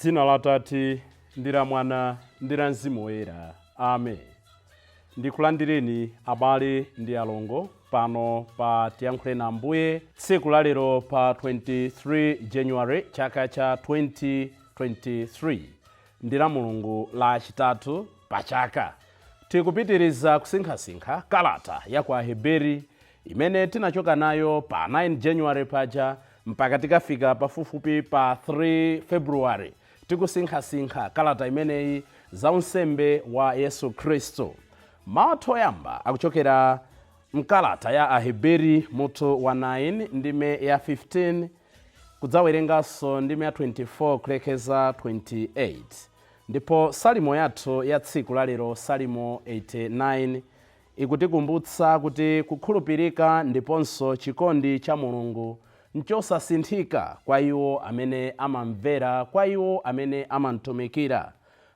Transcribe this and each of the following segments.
Dzina la Atate ndi la Mwana ndi la Mzimu Woyera. Amen. Ndikulandireni abale ndi alongo pano pa Tiyankhule na Ambuye tsiku la lero pa 23 January chaka cha 2023, ndi la Mulungu lachitatu pa chaka. Tikupitiriza kusinkhasinkha kalata ya kwa Aheberi imene tinachoka nayo pa 9 January paja mpaka tikafika pafupifupi pa 3 February, tikusinkhasinkha kalata imeneyi za unsembe wa Yesu Khristu. Mawu oyamba akuchokera mkalata ya Aheberi mutu wa 9 ndime ya 15, kudzawerenganso ndime ya 24 kulekeza 28. Ndipo salimo yathu ya tsiku lalero, Salimo 89, ikutikumbutsa kuti kukhulupirika ndiponso chikondi cha Mulungu nchosasinthika kwa iwo amene amamvera, kwa iwo amene amamtumikira.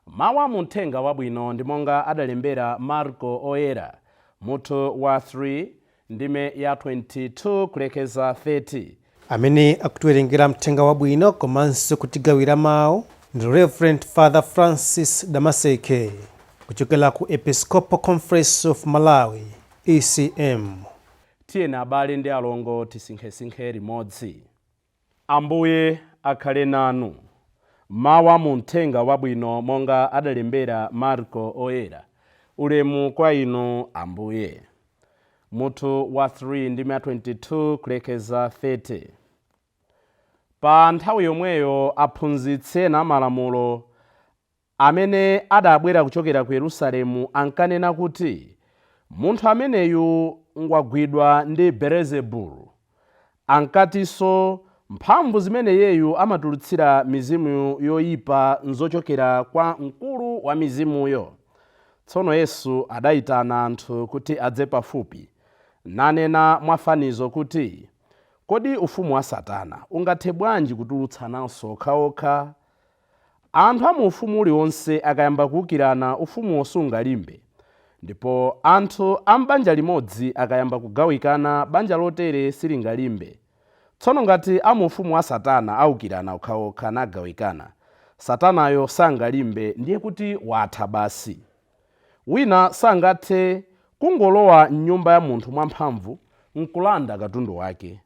Mawu a muthenga wabwino ndi monga adalembera Marko Oyera mutu wa 3 ndime ya 22 kulekeza 30. Amene akutiwerengera mthenga wabwino komanso kutigawira mawu ndi Reverend Father Francis Damaseke kuchokera ku Episcopal Conference of Malawi, ECM. Tiyeni abale ndi alongo tisinkhesinkhe limodzi. Ambuye akhale nanu. Mawu a muthenga wabwino monga adalembera Marko Oyera. Ulemu kwa inu, Ambuye. Mutu wa 3 ndime ya 22 kulekeza 30. Pa nthawi yomweyo aphunzitsi ena amalamulo amene adabwera kuchokera ku Yerusalemu ankanena kuti, "Munthu ameneyu ngwagwidwa ndi Belezebulu." Ankatinso, "Mphamvu zimene iyeyu amatulutsira mizimu yoyipa nzochokera kwa mkulu wa mizimuyo." Tsono Yesu adayitana anthu kuti adze pafupi, nanena mwafanizo kuti, "Kodi ufumu wa Satana ungathe bwanji kutulutsananso okhaokha? Anthu a mu ufumu uliwonse akayamba kuwukirana, ufumuwo sungalimbe. Ndipo anthu a m'banja limodzi akayamba kugawikana, banja lotere silingalimbe. Tsono ngati a mu ufumu wa Satana awukirana okhaokha nagawikana, Satanayo sangalimbe, ndiye kuti watha basi. Wina sangathe kungolowa mnyumba ya munthu mwamphamvu nkulanda katundu wake.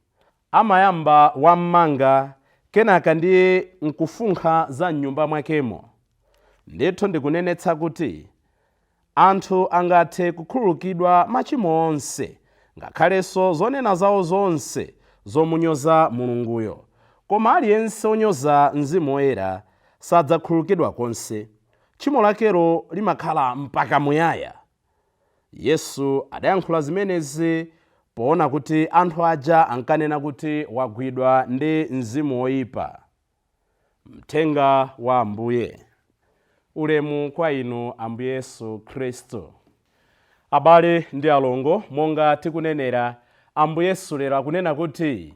Amayamba wammanga, kenaka ndiye nkufunkha za mnyumba mwakemo. Ndithu ndikunenetsa kuti anthu angathe kukhululukidwa machimo onse, ngakhalenso zonena zawo zonse zomunyoza Mulunguyo. Koma aliyense wonyoza Mzimu Woyera sadzakhululukidwa konse. Tchimo lakelo limakhala mpaka muyaya." Yesu adayankhula zimenezi poona kuti anthu aja ankanena kuti wagwidwa ndi mzimu woyipa. Mthenga wa Ambuye. Ulemu kwa inu, Ambuye Yesu Khristu. Abale ndi alongo, monga tikunenera, Ambuye Yesu lero akunena kuti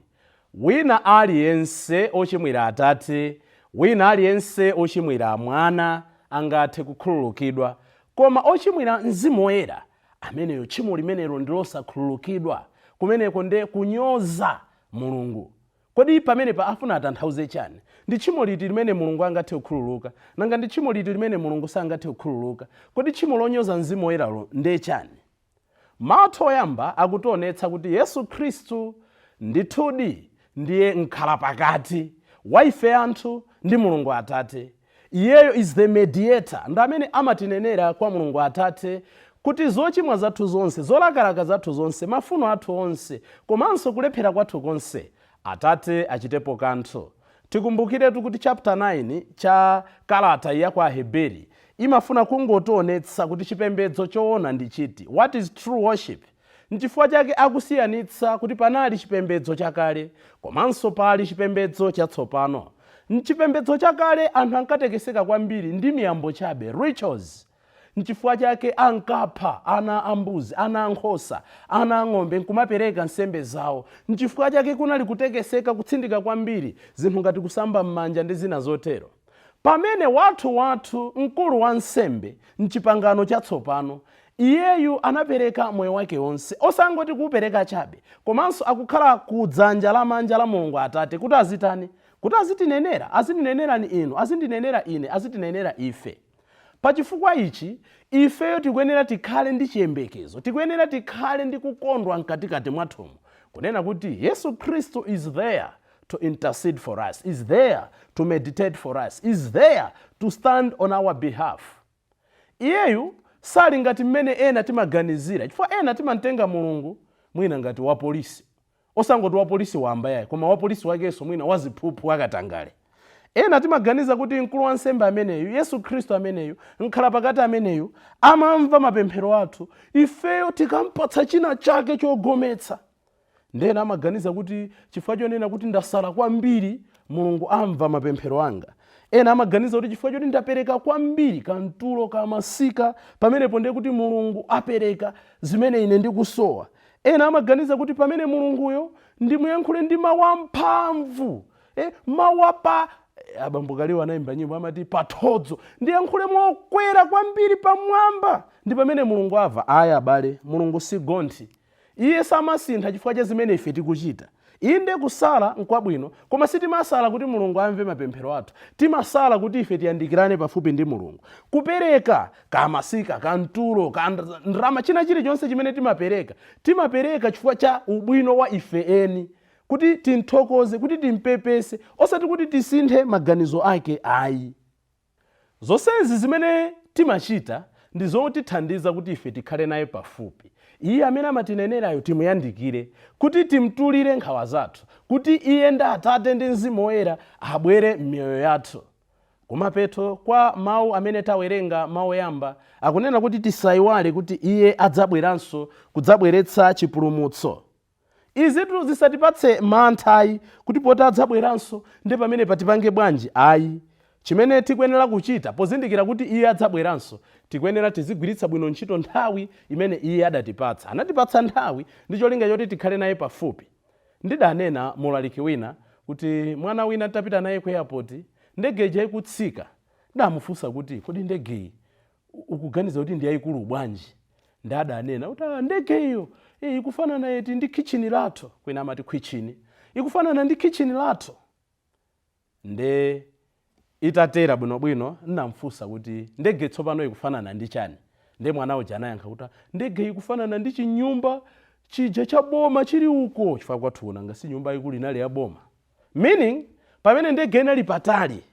wina aliyense ochimwira Atate, wina aliyense ochimwira Mwana angathe kukhululukidwa, koma ochimwira Mzimu Woyera ameneyo, tchimo limenelo ndi losakhululukidwa. Kumeneko nde kunyoza Mulungu. Kodi pamenepa afuna atanthauze chani? Ndi tchimo liti limene Mulungu angathe kukhululuka? Nanga ndi tchimo liti limene Mulungu sangathe kukhululuka? Kodi tchimo lonyoza Mzimu Woyeralo nde chani? Mawu oyamba akutionetsa kuti Yesu Khristu ndithudi ndiye mkhalapakati wa ife anthu ndi Mulungu Atate. Iyeyo is the mediator, ndi amene amatinenera kwa Mulungu Atate kuti zochimwa zathu zonse, zolakalaka zathu zonse, mafuno athu onse, komanso kulephera kwathu konse, Atate achitepo kanthu. Tikumbukiretu kuti chapter 9 cha kalata ya kwa Aheberi imafuna kungotionetsa kuti chipembedzo choona ndi chiti, what is true worship. Nchifukwa chake akusiyanitsa kuti panali chipembedzo chakale komanso pali chipembedzo chatsopano. Mchipembedzo chakale anthu ankatekeseka kwambiri ndi miyambo chabe, rituals. Nchifukwa chake ankapha ana ambuzi, ana ankhosa, ana ang'ombe nkumapereka nsembe zawo. Nchifukwa chake kunali kutekeseka, kutsindika kwambiri zinthu ngati kusamba m'manja ndi zina zotero. Pamene wathu wathu mkulu wa nsembe mchipangano chatsopano, iyeyu anapereka moyo wake wonse, osangoti kuupereka chabe, komanso akukhala ku dzanja lamanja la Mulungu Atate kuti azitani? Kuti azitinenera, azindinenerani inu, azindinenera ine, azitinenera ife. Pachifukwa ichi, ifeyo tikuyenera tikhale ndi chiyembekezo, tikuyenera tikhale ndi kukondwa mkatikati mwathumu, kunena kuti Yesu Khristu is there to intercede for us, is there to meditate for us, is there to stand on our behalf. Iyeyu sali ngati mmene ena timaganizira, chifukwa ena timamtenga Mulungu mwina ngati wapolisi, osangoti wapolisi wamba yayi, koma wapolisi wakenso mwina waziphuphu, akatangale. Ena timaganiza kuti mkulu wa nsembe ameneyu, Yesu Khristu ameneyu, mkhala pakati ameneyu, amamva mapemphero athu ifeyo tikampatsa china chake chogometsa. Ndena amaganiza kuti chifukwa chonena kuti ndasala kwambiri, Mulungu amva mapemphero anga. Ena amaganiza kuti chifukwa choti ndapereka kwambiri kamtulo kamasika, pamenepo ndiye kuti Mulungu apereka zimene ine ndikusowa. Ena amaganiza kuti pamene Mulunguyo ndimuyankhule ndi mawu amphamvu, mawu apa abambo kaliwo anayimba nyimbo amati pathodzo, ndiyankhule mokwera kwambiri pamwamba, ndi pamene Mulungu amva. Aya abale, Mulungu si gonthi. Iye samasintha chifukwa cha zimene ife tikuchita. Inde, kusala nkwabwino, koma sitimasala kuti Mulungu amve mapemphero athu. Timasala kuti ife tiyandikirane pafupi ndi Mulungu. Kupereka kamasika, kamtulo, ka ndrama, china chilichonse chimene timapereka, timapereka chifukwa cha ubwino wa ife eni, kuti timthokoze, kuti timpepese, osati kuti tisinthe maganizo ake ayi. Zonsezi zimene timachita ndi zotithandiza kuti ife tikhale naye pafupi, iye amene amatinenerayo timuyandikire, kuti timtulire nkhawa zathu, kuti iye ndi Atate ndi Mzimu Woyera abwere m'miyoyo yathu. Kumapeto kwa mawu amene tawerenga, mawu oyamba akunena kuti tisayiwale kuti iye adzabweranso kudzabweretsa chipulumutso. Izitu zisatipatse mantha ayi, kuti poti adzabweranso ndi pamene patipange bwanji ayi. Chimene tikuyenera kuchita pozindikira kuti iye adzabweranso, tikuyenera tizigwiritsa bwino ntchito nthawi imene iye adatipatsa. Anatipatsa nthawi ndi cholinga choti tikhale naye pafupi. Ndidanena mulaliki wina kuti mwana wina tapita naye ku airport, ndege ija ikutsika, ndamufunsa kuti, "Kodi ndegeyi ukuganiza kuti ndi yayikulu bwanji?" Ndadanena kuti, "Ah, ndege iyo ikufanana eti ndi kitchen lathu." Kwina amati kitchen, ikufanana ndi kitchen lathu. Nde itatera bwinobwino, nnamfunsa kuti ndege tsopano ikufanana ndi chani? Nde mwana uja anayankha kuti, "Ah, ndege ikufanana ndi chinyumba chija cha boma chili uko, chifukwa kwathu kunanga si nyumba ikulu inali ya boma." Meaning, pamene ndege inali patali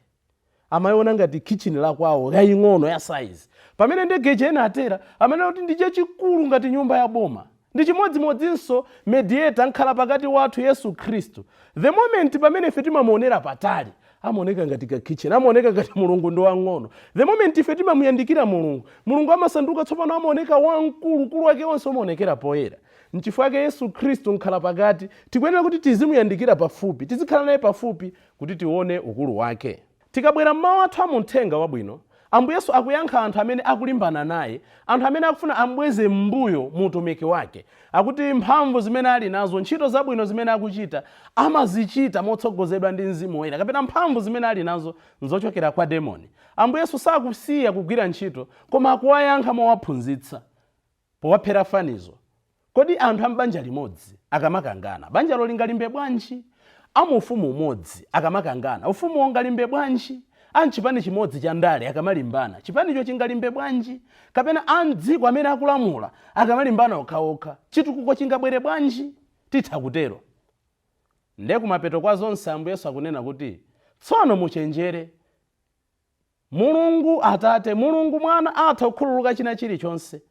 amayiona ngati kitchen lakwawo yaying'ono ya size. Pamene ndege ija inatera, amanena kuti ndi chachikulu ngati nyumba ya boma. Ndi chimodzimodzinso mediator, nkhala pakati wathu, Yesu Khristu. The moment pamene ife timamuonera patali, amaoneka ngati ka kitchen, amaoneka ngati Mulungu ndi wang'ono. The moment ife timamuyandikira Mulungu, Mulungu amasanduka tsopano, amaoneka wamkulu, ukulu wake wonse umaonekera poyera. Nchifukwa chake Yesu Khristu nkhala pakati tikuyenera kuti tizimuyandikira pafupi, tizikhala naye pafupi kuti tione ukulu wake. Tikabwera mmawu athu amuthenga wabwino, Ambuye Yesu akuyankha anthu amene akulimbana naye, anthu amene akufuna ambweze m'mbuyo mu utumiki wake. Akuti mphamvu zimene ali nazo, ntchito zabwino zimene akuchita, amazichita motsogozedwa ndi Mzimu Woyera, kapena mphamvu zimene ali nazo nzochokera kwa demoni. Ambuye Yesu sakusiya kugwira ntchito, koma akuwayankha mowaphunzitsa powaphera fanizo. Kodi anthu ambanja limodzi akamakangana, banjalo lingalimbe bwanji? Amu ufumu umodzi akamakangana, ufumu ungalimbe bwanji? Amchipani chimodzi cha ndale akamalimbana, chipanicho chingalimbe bwanji? Kapena amdziko amene akulamula akamalimbana okhaokha, chitukuko chingabwere bwanji? Titha kutero. Nde kumapeto kwa zonse, Ambuye Yesu akunena kuti tsono muchenjere. Mulungu Atate, Mulungu Mwana atha kukhululuka china chilichonse,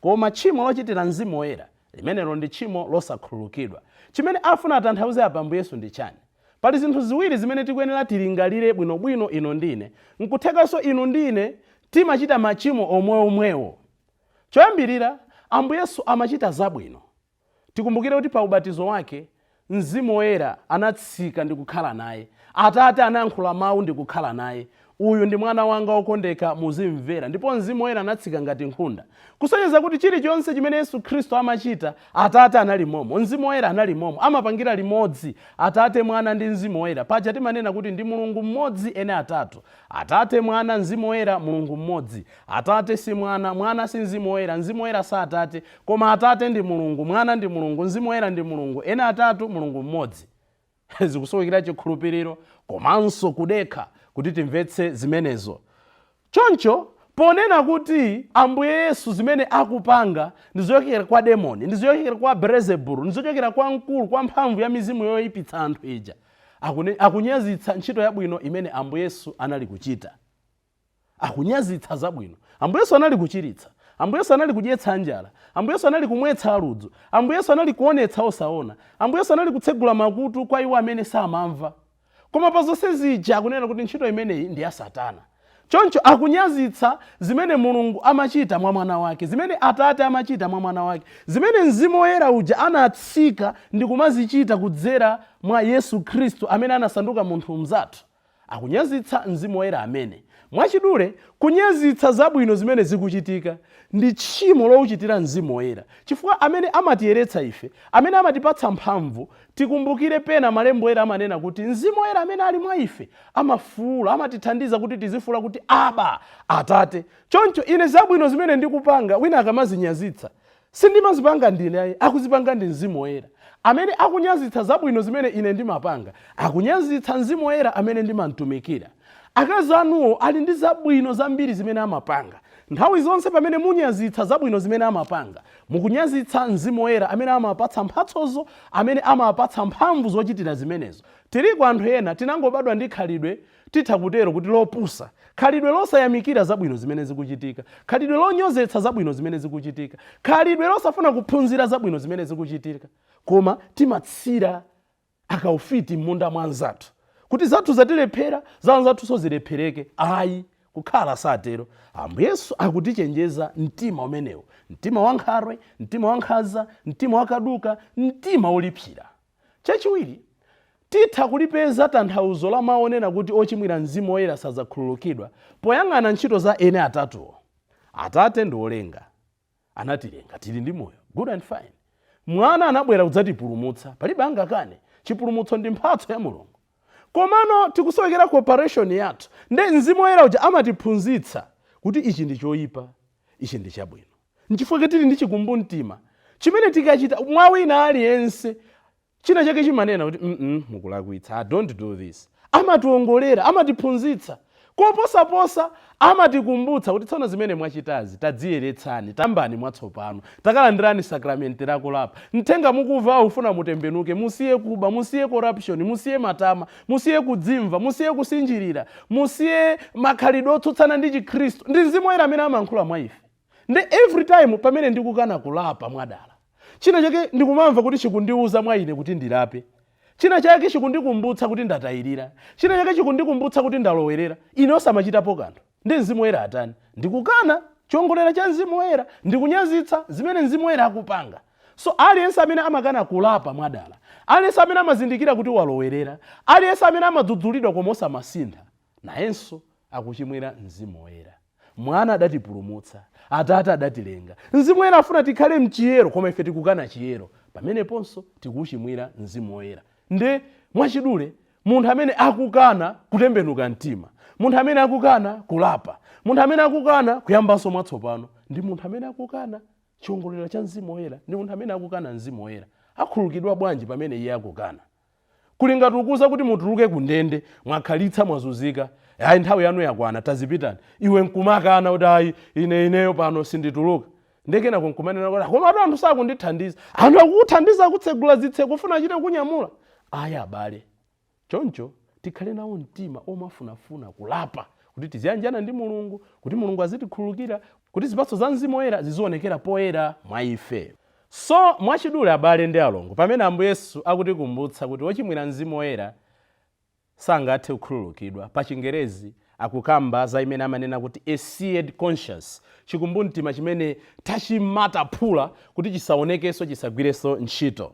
koma tchimo lochitira Mzimu Woyera, limenelo ndi tchimo losakhululukidwa. Chimene afuna atanthauze apa Ambuye Yesu ndi chani? Pali zinthu ziwiri zimene tikuyenera tilingalire bwinobwino ino ndine. Nkuthekanso inu ndine timachita machimo omweomwewo. Choyambirira, Ambuye Yesu amachita zabwino. Tikumbukire kuti pa ubatizo wake Mzimu Woyera anatsika ndi kukhala naye. Atate anayankhula mawu ndi kukhala naye, "Uyu ndi mwana wanga wokondeka, muzimvera." Ndipo Mzimu Woyera anatsika ngati nkhunda, kusonyeza kuti chilichonse chimene Yesu Khristu amachita, Atate anali momo, Mzimu Woyera anali momo, amapangira limodzi, Atate, Mwana ndi Mzimu Woyera. Paja timanena kuti ndi Mulungu mmodzi ene atatu: Atate, Mwana, Mzimu Woyera, Mulungu mmodzi. Atate si Mwana, Mwana si Mzimu Woyera, Mzimu Woyera si Atate, koma Atate ndi Mulungu, Mwana ndi Mulungu, Mzimu Woyera ndi Mulungu, ene atatu, Mulungu mmodzi. Zikusowekera chikhulupiriro komanso kudekha kuti timvetse zimenezo. Choncho ponena kuti Ambuye Yesu zimene akupanga ndizochokera kwa demoni, ndizochokera kwa Belezebulu, ndizochokera kwa mkulu, kwa mphamvu ya mizimu yoyipitsa anthu ija, akunyazitsa ntchito yabwino imene Ambuye Yesu anali kuchita. Akunyazitsa zabwino. Ambuye Yesu anali kuchiritsa, Ambuye Yesu anali kudyetsa anjala, Ambuye Yesu anali kumwetsa aludzu, Ambuye Yesu anali kuonetsa osaona, Ambuye Yesu anali kutsegula makutu kwa iwo amene samamva. Koma pa zonse zija akunena kuti ntchito imeneyi ndi ya Satana. Choncho akunyazitsa zimene Mulungu amachita mwa Mwana wake, zimene Atate amachita mwa Mwana wake, zimene Mzimu Woyera uja anatsika ndi kumazichita kudzera mwa Yesu Khristu amene anasanduka munthu mzathu. Akunyazitsa Mzimu Woyera amene. Mwachidule, kunyazitsa zabwino zimene zikuchitika ndi tchimo louchitira Mzimu Woyera, chifukwa amene amatiyeretsa ife, amene amatipatsa mphamvu. Tikumbukire pena Malembo Oyera amanena kuti Mzimu Woyera amene ali mwa ife amafuula, amatithandiza kuti tizifuula kuti Aba, Atate. Choncho ine zabwino zimene ndikupanga, wina akamazinyazitsa, sindimazipanga ndine ayi, akuzipanga ndi Mzimu Woyera. Amene akunyazitsa zabwino zimene ine ndimapanga, akunyazitsa Mzimu Woyera amene ndimamtumikira. Akazi anuwo ali ndi zabwino zambiri zimene amapanga. Nthawi zonse pamene munyazitsa zabwino zimene amapanga, mukunyazitsa Mzimu Woyera amene amapatsa mphatsozo, amene amapatsa mphamvu zochitira zimenezo. Tiliko anthu ena tinangobadwa ndi khalidwe, titha kutero kuti lopusa, khalidwe losayamikira zabwino zimene zikuchitika, khalidwe lonyozetsa zabwino zimene zikuchitika, khalidwe losafuna kuphunzira zabwino zimene zikuchitika, koma timatsira akaufiti m'munda mwa anzathu kuti zathu zatilephera, za anzathunso zilephereke. Ayi, kukhala satero. Ambuye Yesu akutichenjeza mtima umenewu, mtima wa nkhalwe, mtima wa nkhanza, mtima wakaduka, mtima wolipsira. Chachiwiri, titha kulipeza tanthauzo la mawu onena kuti ochimwira Mzimu Woyera sadzakhululukidwa poyang'ana ntchito za ene atatuwo. Atate ndi olenga, anatilenga, tili ndi moyo, good and fine. Mwana anabwera kudzatipulumutsa, palibe angakane, chipulumutso ndi mphatso ya Mulungu, komano tikusowekera cooperation yathu. Nde Mzimu Woyera uja amatiphunzitsa kuti ichi ndi choyipa, ichi ndi chabwino. Nchifukwa tili ndi chikumbumtima chimene tikachita mwa wina aliyense china chake chimanena kuti mukulakwitsa, don't do this. Amationgolera, amatiphunzitsa, koposaposa amatikumbutsa kuti tsono zimene mwachitazi, tadziyeretsani, tayambani mwatsopano, takalandirani sakramenti lakulapa. Mthenga mukumva ufuna mutembenuke, musiye kuba, musiye corruption, musiye matama, musiye kudzimva, musiye kusinjirira, musiye makhalidwe otsutsana ndi Chikhristu. Ndi Mzimu Woyera amene amayankhula mwa ife. Ndi every time pamene ndikukana kulapa mwadala, china chake ndikumamva kuti chikundiuza mwa ine kuti ndilape, china chake chikundikumbutsa kuti ndatayirira, china chake chikundikumbutsa kuti ndalowerera, ine osamachitapo kanthu, ndi Mzimu Woyera atani? Ndikukana chiongolera cha Mzimu Woyera, ndikunyazitsa zimene Mzimu Woyera akupanga. So aliyense amene amakana kulapa mwadala, aliyense amene amazindikira kuti walowerera, aliyense amene amadzudzulidwa koma osamasintha, nayenso akuchimwira Mzimu Woyera. Mwana adatipulumutsa, Atate adatilenga, Mzimu Woyera afuna tikhale mchiyero, koma ife tikukana chiyero. Pameneponso tikuchimwira Mzimu Woyera. Nde mwachidule, munthu amene akukana kutembenuka mtima, munthu amene akukana kulapa, munthu amene akukana kuyambanso mwatsopano, ndi munthu amene akukana chiongolero cha Mzimu Woyera, ndi munthu amene akukana Mzimu Woyera. Akhululukidwa bwanji pamene iye akukana? Kuli ngati ukuza kuti mutuluke ku ndende, mwakhalitsa, mwazunzika, ayi, nthawi yanu yakwana, tazipitani. Iwe nkumakana kuti ayi, ine ineyo pano sindituluka. Ndekenako nkumanena kuti komatu anthu sakundithandiza. Anthu akukuthandiza kutsegula zitseko, kufuna achite kunyamula. Ayi abale, choncho tikhale nawo mtima omafunafuna kulapa kuti tiziyanjana ndi Mulungu, kuti Mulungu azitikhululukira, kuti zipatso za Mzimu Woyera zizionekera poyera mwa ife. So mwachidule, abale ndi alongo, pamene Ambuye Yesu akutikumbutsa kuti wochimwira Mzimu Woyera sangathe kukhululukidwa, pa Chingerezi akukamba za imene amanena kuti a seared conscience, chikumbumtima chimene tachimataphula kuti chisaonekenso, chisagwirenso ntchito,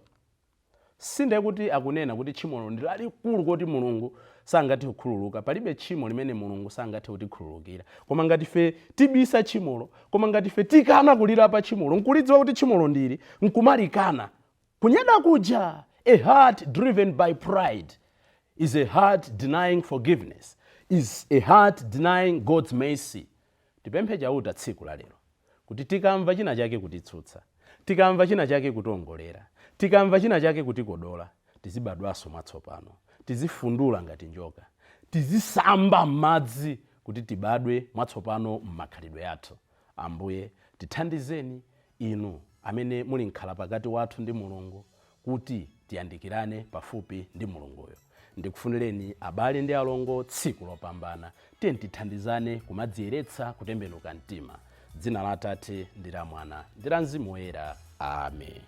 sindiye kuti akunena kuti tchimolo ndi lalikulu koti Mulungu sangathe kukhululuka. Palibe tchimo limene Mulungu sangathe kutikhululukira. Koma ngati ife tibisa tchimolo, koma ngati ife tikana kulilapa tchimolo, nkulidziwa kuti tchimolo ndili, nkumalikana, kunyada kuja, a heart driven by pride is a heart denying forgiveness, is a heart denying God's mercy. Tipemphe Chauta tsiku la lero kuti tikamva china chake kutitsutsa, tikamva china chake kutiongolera, tikamva china chake kutikodola, Tizibadwanso mwatsopano, tizifundula ngati njoka, tizisamba m'madzi kuti tibadwe mwatsopano m'makhalidwe athu. Ambuye, tithandizeni inu amene muli mkhala pakati wathu ndi Mulungu kuti tiyandikirane pafupi ndi Mulunguyo. Ndikufunireni abale ndi alongo tsiku lopambana. Tiye tithandizane kumadziyeretsa, kutembenuka mtima. Dzina la Atate ndi la Mwana ndi la Mzimu Woyera, amen.